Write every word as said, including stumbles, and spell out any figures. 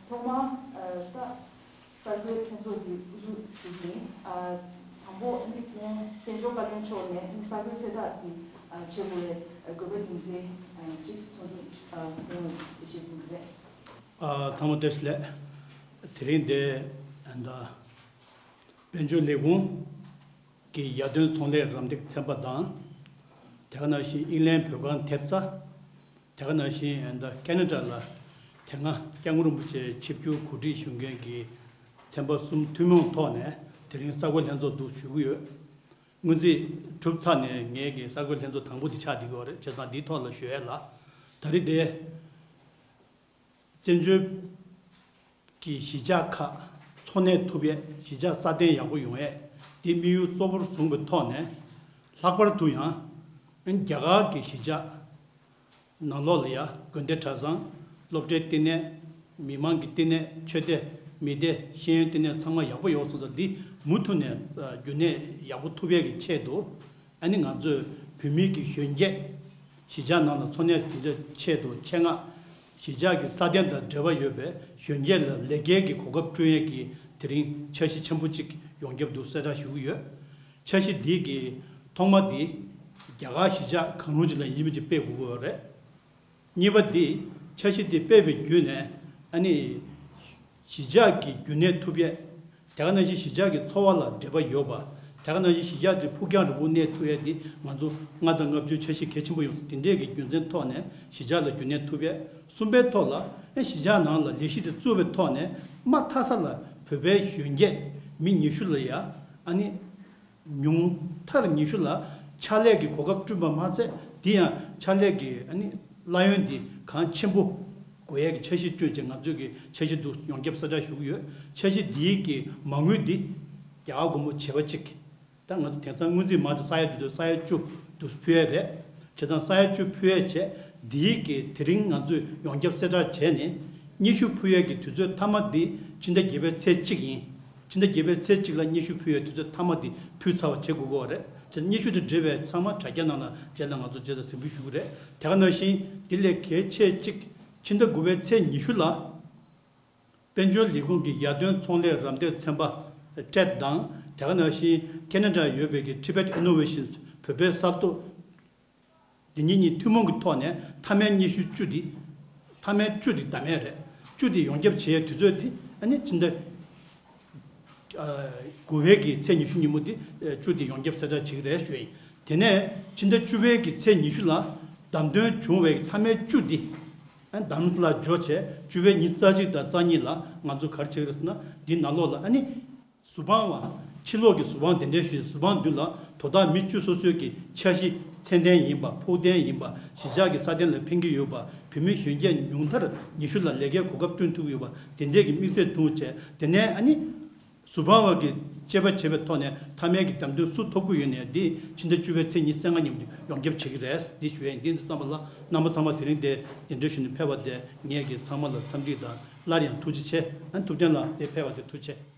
ཐོག་མར་ད་གསར་འགོད་ལྷན་ཚོགས་འདི་དབུ་བཞུགས་ཞུ་གི་ཡིན། དང་པོ་ཨ་ནི་དཔལ་འབྱོར་བཀའ་བློན་མཆོག་ནས་ཨ་ནི་གསར་འགོད་གསལ་བསྒྲགས་འདི་བྱེད་དགོས་པའི་དགོས་པ་ཡིན་ཚེ་ཅིག་ཐུགས་མཐུན་གནང་རོགས་ཞེས་འབོད་ཀྱི་རེད། ཨ། ཚང་མ་བཀྲ་ཤིས་བདེ་ལེགས། དེ་རིང་འདི་ཨ་ད་དཔལ་འབྱོར་ལས་ཁུངས་ཀྱི་ཡར་ཐོན་ཚོང་ལས་རམ་འདེགས་ཚན་པ་དང་། དེ་ག་ནང་བཞིན་དབྱིན་ལན་བོད་ཁང་ཐེབས་རྩ། དེ་ག་ནང་བཞིན་ཨ་ད་ཁེ་ན་ཌ་ལ་དེ་སྔ་སྐྱབས་མགོན་རིན་པོ་ཆེ་ཆིབས་བསྒྱུར་གོ་སྒྲིག་ཞུ་མཁན་གྱི་ཚན་པ་གསུམ་ཐུན་མོང་ཐོག་ནས་དེ་རིང་གསར་འགོད་ལྷན་ཚོགས་འདུ་ཞུ་གི་ཡོད། སྔོན་རྩིས་གྲུབ་ཚར་ནས་ངེད་ཀྱི་གསར་འགོད་ལྷན་ཚོགས་དང་པོ་དེ་ཆགས་བསྡད་ཀྱི་ཡོད་རེད། བྱས་ཙང་འདིའི་ཐོག་ལ་ཞུ་ཡས་ལ། ད་རེས་དེ་བཙན་བྱོལ་གྱི་གཞིས་ཆགས་ཁག་འཚོ་གནས་ཐུབ་ཡས། གཞིས་ཆགས་སྲ་བརྟན་ཡག་པོ་ཡོང་ཡས་དེ་དམིགས་ཡུལ་གཙོ་བོར་བཟུང་བའི་ཐོག་ནས། ལྷག་པར་དུ་ཡང་རྒྱ་གར་གྱི་གཞིས་ཆགས་ནང་ལོགས་ལ་ཡ་དགོན་སྡེ་གྲྭ་ཚང་། སློབ་གྲྭའི་བསྟི་གནས། མི་མང་གི་བསྟི་གནས། ཆོས་སྡེ། མི་སྡེ། ཤེས་ཡོན་བསྟི་གནས་ཚང་མ་ཡག་པོ་ཡོང་སོང་ཙང་། འདི་མུ་མཐུད་ནས་རྒྱུན་གནས་ཡག་པོ་ཐུབ་ཡས་ཀྱི་ཆེད་དུ། ཨ་ནི་ང་ཚོས་བོད་མི་གི་གཞོན་སྐྱེས་གཞིས་ཆགས་ནང་ལ་འཚོ་གནས་དེ་ཚོའི་ཆེད་དུ། ཆེད་མངགས་གཞིས་ཆགས་ཀྱི་སྲ་བརྟན་དང་འབྲེལ་བ་ཡོད་པའི་གཞོན་སྐྱེས་ལ་ལས་ཀའི་གི་གོ་སྐབས་བསྐྲུན་ཡས་ཀྱི་དེ་རིང་འཆར་གཞི་ཆེན་པོ་གཅིག་ཡོངས་ཁྱབ་འདུག་གསལ་བསྒྲགས་ཞུ་གི་ཡོད། འཆར་གཞི་འདི་གི་ཐོག་མ་འདི་རྒྱ་གར་གཞིས་ཆགས་གང་རུང་ཅིག་ལ་ཡིན་གཅིག་མིན་གཅིག་སྤེལ་དགོས་ཀྱི་ཡོད་རེད། གཉིས་པ་འདི་འཆར་གཞི་འདི་སྤེལ་བའི་བརྒྱུད་ནས། ཨ་ནི་གཞིས་ཆགས་ཀྱི་རྒྱུན་གནས་ཐུབ་ཡས། དེ་ག་ནང་བཞིན་གཞིས་ཆགས་ཀྱི་འཚོ་བ་ལ་འབྲེལ་བ་ཡོད་པ། དེ་ག་ནང་བཞིན་གཞིས་ཆགས་ཀྱི་ཕུགས་རྒྱང་རིང་པོ་གནས་ཐུབ་ཡས་འདི་ང་ཚོ་ལྔ་དང་ལྔ་བཅུའི་འཆར་གཞི་གལ་ཆེན་པོ་ཡོད། དེ་འདྲས་ཀྱི་རྒྱུ་མཚན་ཐོག་ནས་གཞིས་ཆགས་ལ་རྒྱུན་གནས་ཐུབ་ཡས། གསུམ་པའི་ཐོག་ལ་ཨ་གཞིས་ཆགས་ནང་ལ་ལས་གཞི་དེ་བཙུགས་པའི་ཐོག་ནས་མ་མཐའ་ས་ལ་བོད་པའི་གཞོན་སྐྱེས་མི་ཉི་ཤུ་ལ་ཡ་ཨ་ནི་ཉུང་མཐར་ཉི་ཤུ་ལ་ཕྱག་ལས་ཀྱི་གོ་སྐབས་བསྐྲུན་པ་མ་ཚད། དེ་ཡང་ཕྱག་ལས་ཀྱི་ཨ་ནི་གླ་ཡོན་འདི་གང་ཆེན་པོ་དགོས་ཡས་ཀྱི་འཆར་གཞི་བསྐྲུན་བྱས་ང་ཚོས་ཀྱི་འཆར་གཞི་འདུག་ཡོངས་ཁྱབ་གསལ་བསྒྲགས་ཞུ་གི་ཡོད། འཆར་གཞི་འདིའི་གི་མ་དངུལ་འདི་རྒྱ་གར་སྒོར་མོ་བྱེ་བ་གཅིག་ད་ང་ཚོ་དེང་སང་སྔོན་རྩིས་མ་བྱས་ས་ཡ་བཅུ་དང་ས་ཡ་བཅུ་དུ་ཕུལ་ཡས་རེད། བྱས་ཙང་ས་ཡ་བཅུ་ཕུལ་ཡས་བྱས། འདིའི་གི་དེ་རིང་ང་ཚོས་ཡོངས་ཁྱབ་གསལ་བསྒྲགས་བྱས་ནས་ཉི་ཤུ་ཕུལ་ཡས་ཀྱི་དུས་ཚོད་མཐའ་མ་འདི་ཕྱི་ཟླ་བརྒྱད་པའི་ཚེས་གཅིག་ཡིན། ཕྱི་ཟླ་བརྒྱད་པའི་ཚེས་གཅིག་ལ་ཉི་ཤུ་ཕུལ་ཡས་དུས་ཚོད་མཐའ་མ་འདི་ཕུལ་ཚར་བ་བྱེད་དགོས་ཀྱི་ཡོད་རེད། བྱས་ཙང་ཉི་ཤུ་དང་འབྲེལ་བའི་ཚང་མ་དྲ་རྒྱ་ནང་ལ་རྗེས་ལ་ང་ཚོ་རྗེས་ལ་གཟིགས་འབུལ་ཞུ་གི་རེད། དེ་ག་ནང་བཞིན་འདི་ལས་གལ་ཆེ་གཅིག་ཕྱི་ཟླ་དགུ་པའི་ཚེས་ཉི་ཤུ་ལ་དཔལ་འབྱོར་ལས་ཁུངས་ཀྱི་ཡར་ཐོན་ཚོང་ལས་རམ་འདེགས་ཚན་པ་ཊེད་དང་། དེ་ག་ནང་བཞིན་ཁེ་ན་ཌར་ཡོད་པའི་གི་Tibet Innovations བོད་པའི་གསར་གཏོད། འདི་གཉིས་གཉིས་ཐུན་མོང་གི་ཐོག་ནས་མཐའ་མའི་ཉི་ཤུ་བཅུ་འདི། མཐའ་མའི་བཅུ་འདི་ཟླ་མེད་རེད། བཅུ་འདི་ཡོངས་ཁྱབ་བྱེད་ཡའི་དུས་ཚོད་འདི་ཨ་ནི་ཕྱི་ཟླ་ཨ་དགུ་པའི་གི་ཚེས་ཉི་ཤུ་ཉིན་མོ་འདི་ཨ་བཅུ་འདི་ཡོངས་ཁྱབ་གསལ་བསྒྲགས་བྱེད་ཀྱི་རེད་ཞུ་ཡིན། དེ་ནས་ཕྱི་ཟླ་བཅུ་པའི་གི་ཚེས་ཉི་ཤུ་ལ་བདམས་ཐོན་བྱུང་བའི་མཐའ་མའི་བཅུ་འདི་ཨ་བདམས་ཐོན་ལ་འཇོག་བྱས། བཅུ་པའི་ཉི་ཤུ་རྩ་གཅིག་དང་རྩ་གཉིས་ལ་ང་ཚོ་ག་རེ་བྱེད་ཀྱི་རེད་ཟེར་ན། འདི་ནང་ལོགས་ལ་ཨ་ནི། གཟུ་དཔང་བ། ཕྱི་ལོགས་ཀྱི་གཟུ་དཔང་དེ་འདྲའི་ཞུས། གཟུ་དཔང་མདུན་ལ་དོ་བདག་མི་བཅུ་སོ་སོའི་གི་འཆར་གཞི་ཚད་ལྡན་ཡིན་པ། ཕུགས་ལྡན་ཡིན་པ། གཞིས་ཆགས་ཀྱི་སྲ་བརྟན་ལ་ཕན་གྱི་ཡོད་པ། བོད་མི་གཞོན་སྐྱེས་ཉུང་མཐར་ཉི་ཤུ་ལ་ལས་ཀའི་གོ་སྐབས་བསྐྲུན་ཐུབ་ཀྱི་ཡོད་པ། དེ་འདྲའི་གི་དམིགས་ཚད་བསྡུས་བྱས། དེ་ནས་ཨ་ནི་གཟུ་དཔང་བ་གི་དཔྱད་པ་བྱས་པའི་ཐོག་ནས་མཐའ་མའི་གི་བདམས་ཐོན་སུ་ཐོབ་ཀྱི་ཡོད་ནའི་འདི་ཕྱི་ཟླ་བཅུ་པའི་ཚེས་ཉི་ཤུ་རྩ་ལྔ་ཉིན་མོ་ཡོངས་ཁྱབ་བྱེད་ཀྱི་རེད། འདི་ཞུ་ཡས་འདི་འདི་ཙམ་པ་ལ། རྣམ་པ་ཚང་མ་དེ་རིང་འདིར་གདན་འདྲེན་ཞུས་ནས་ཕེབས་པ་དེ་ངེད་ཀྱི་ཚང་མ་ལ་འཚམས་འདྲི་དང་། སླར་ཡང་ཐུགས་རྗེ་ཆེ། ཨ་ཐུབ་བསྟན་ལགས་འདིར་ཕེབས་པ་དེ་ཐུགས་རྗེ་ཆེ།